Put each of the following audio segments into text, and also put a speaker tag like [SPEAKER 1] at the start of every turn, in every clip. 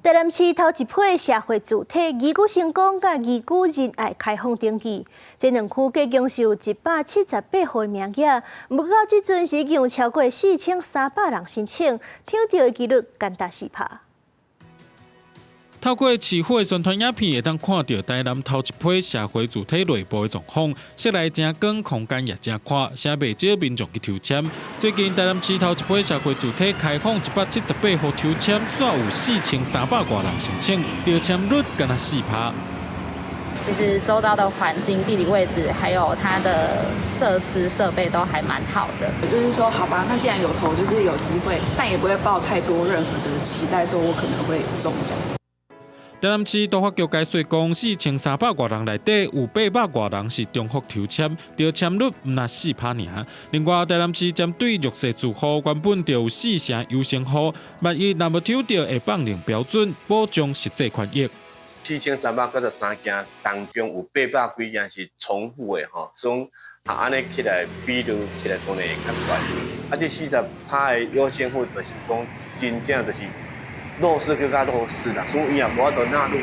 [SPEAKER 1] 台南市頭一批社會住宅宜居成功佮宜居仁愛開放登記，這兩區計共是有178戶的名額，毋過到這陣時已經有超過4300人申請，搶著的幾率干焦4%。
[SPEAKER 2] 透過市府的宣傳影片，會當看著台南頭一批社會住宅內部的狀況，室內誠光，空間也誠寬，誠袂少民眾去抽籤。最近台南市頭一批社會住宅開放178戶抽籤，煞有4300外人申請，中籤率干焦4%。
[SPEAKER 3] 其實周遭的環境、地理位置，還有它的設施設備都還蠻好的。
[SPEAKER 4] 就是說，好吧，那既然有投，就是有機會，但也不會抱太多任何的期待，說我可能會中這樣子。
[SPEAKER 2] 台南市都發局解說講，4300外人內底有800外人是重複抽籤，中籤率毋若4%爾。另外，台南市針對弱勢住戶，原本就有四成優先戶，萬一若無抽著會放零標準，保障實際權益。
[SPEAKER 5] 4393間當中有800幾間是重複的吼，所以啊按呢起來比率起來當然會較懸。啊，這40%的優先戶就是講真正就是弱勢閣較弱勢啦，所以伊也無法度納入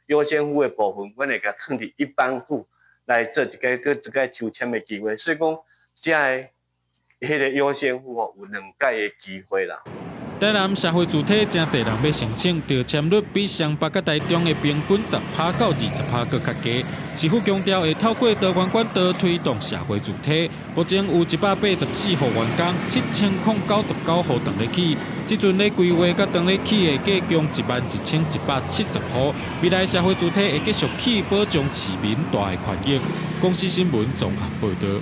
[SPEAKER 5] 優先戶的部分，阮會共囥佇一般戶來做一個閣一個抽籤的機會。所以講，這个彼個優先戶吼有兩擺的機會啦。
[SPEAKER 2] 台南社會住宅誠濟人欲申請，中籤率比雙北佮台中的平均10%到20%閣較低。市府強調會透過多元管道推動社會住宅，目前有184戶完工，7099戶等咧起。這陣咧規劃佮等咧起的計共11,170戶。未來社會住宅會繼續起，保障市民大的權益。公視新聞綜合報導。